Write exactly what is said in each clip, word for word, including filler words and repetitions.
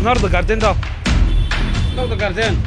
Talk the guardian rok. Talk the guardian.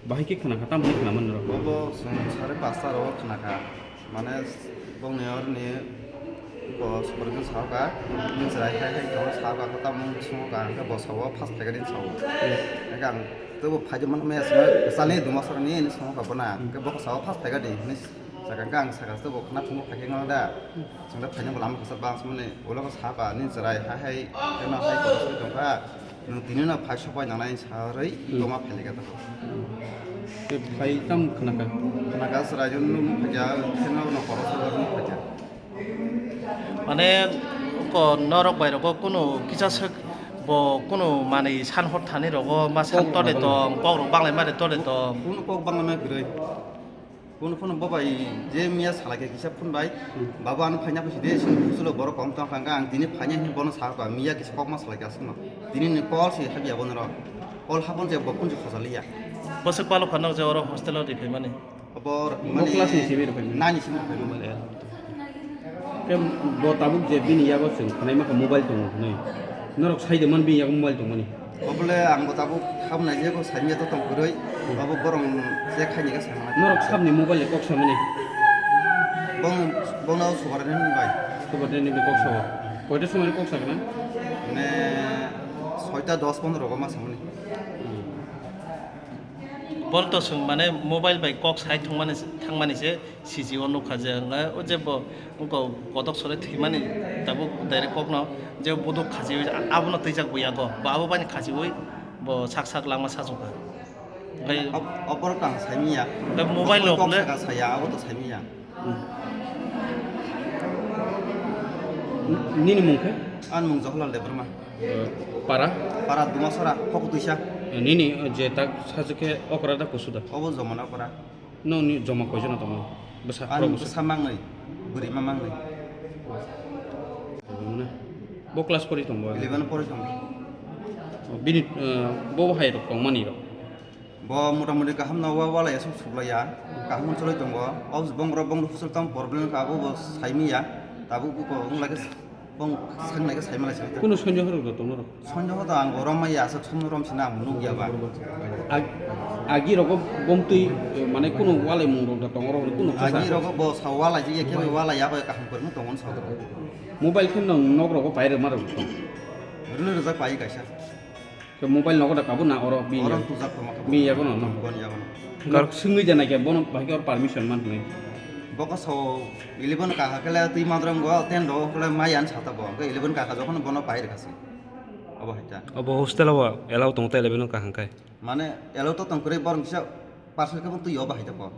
Bahai khe khna kha, tamo khe khna man norok? Bobo chwng sare pasta ro khna kha. Mane bongni orni bo subrwng sa kha, nini chwrai hai hai tong sa kha, tamo swngo kha, hwnkhe bo sao first phaikha din sao. Hwnkhe ang tebo phaidi man maya swngo, salni duma sorni hinwi swngo kha bono. Hwnkhe bo sao first phaikha di hinwi sakha, hwnkhe ang sakha, tebo khna phungo phaikhe ngala da. Chwngno phaina bo lama kasa bang sumani ulo ko saba ni chwrai hai hai keno hai ko soi tongkha. Nwng tini no phai sopai nangnai sa rwi Hmm. tongma phai leka tongo. Te phai tam khna kha? Khna kha chwrai jun nuk nuk phaikha, kheno no koro sobar nuk phaikha. Mane ko norok bai rok kunu kisa swk bo kunu manwi san hor thani rogo ma san Kok tole rok tong, kok rok banglai mare tole tong. Kunu kok banglai ma kwrwi. Phone, phone bo bai je miya salai khe kisa phone bai, Hmm. "Baba, ano phaina phaisi de, sini kusulo borok kom tong kha, ang tini phaina," hinwi bono sa kha, miya kisa kokma salai kha aswkno. Tini ni call se habya bono ro. Call habon je bo phone se khosaliya. Bwswk palo phano je oro hostel o riphaimani. Abo Bo mane class ni simi riphaimani. Nine ni simi riphaimani. Ke bo tabuk je bini yago chwng khwnai ma kha mobile tongo hwnwi. Norok sai de man bini yago mobile tongmani. Obole ang bo tabuk khabnai je ko saimya to tong kwrwi, abo borok je khaini khe saimana. Norok sabni mobile ni kok samani. Bong, bongno subar ni bai. Subar ni kok sabo. Koita somoi kok sakna? Mane soita dos pondro go ma samani. Bol to swng mane mobile bai kok sai thangmani, thangmani se. Siji o nukha je, o je bo wngkha kotok sore thwimani tabuk direct kokno je buduk khachiwi abono twijak bo yago, bo abo bani khachiwi bo sak sak langma sachukha. Oborok ang saimiya. Mobile rok kok le saka saya, abo to saimiya. Nini mung khe? Ani mung Jawaharlal Debbarma. Para? Para Dumasora, Hokutwisa. Nini je tak sajwk khe okra da kusu da? Obo Jomona okra. Nokni joma koijono tongo? Bwsa, ani bwsa mangnwi, bwrwima mangnwi. Bo class pori tongo? Eleven pori tongo. Bini, eh, bo hai rok tongmani rok? Bo mota moti kaham no wa, walai aswk suklaiya, kaham choloi tongo. O bongro bongro hostel tong problem kha, abo bo saimiya, tabuk bo wng lai khe. Bong sangnai khe saimalaisa. Kunu sonjo horok do tongno rok? Sonjo hoda ang borom mai ya, aswk somno rom sina ang nukya ba. Ag-, agi rogo bomtwi, eh, mane kunu walai mung rok da tongo rok kunu kasa. Agi rogo bo sa walai ji, eke walai ya ba kaham kwrwng tongo sa. Mobile khe nang nok rogo pai rwma rok tong. Rwlwi rwjak pai kaisa. Khe mobile nogo da kabo na oro bini Oro yago? Tujak tongma khe. Bini yago no, no? Boni yago no. Kar- Swngwi jana khe bono bahai khe oro permission man hwnwi. Boko sao eleven kahakhe le twi mandrong go, ten rogo khe le maya ani sata bo. Khe eleven kaka jokhon bono pai rwkha se. Obo hai ta. Obo hostel o allow tong ta eleven o kaham khai? Mane allow to tong kwrwi borok kisa parcel khe bo twi o bahai ta bo.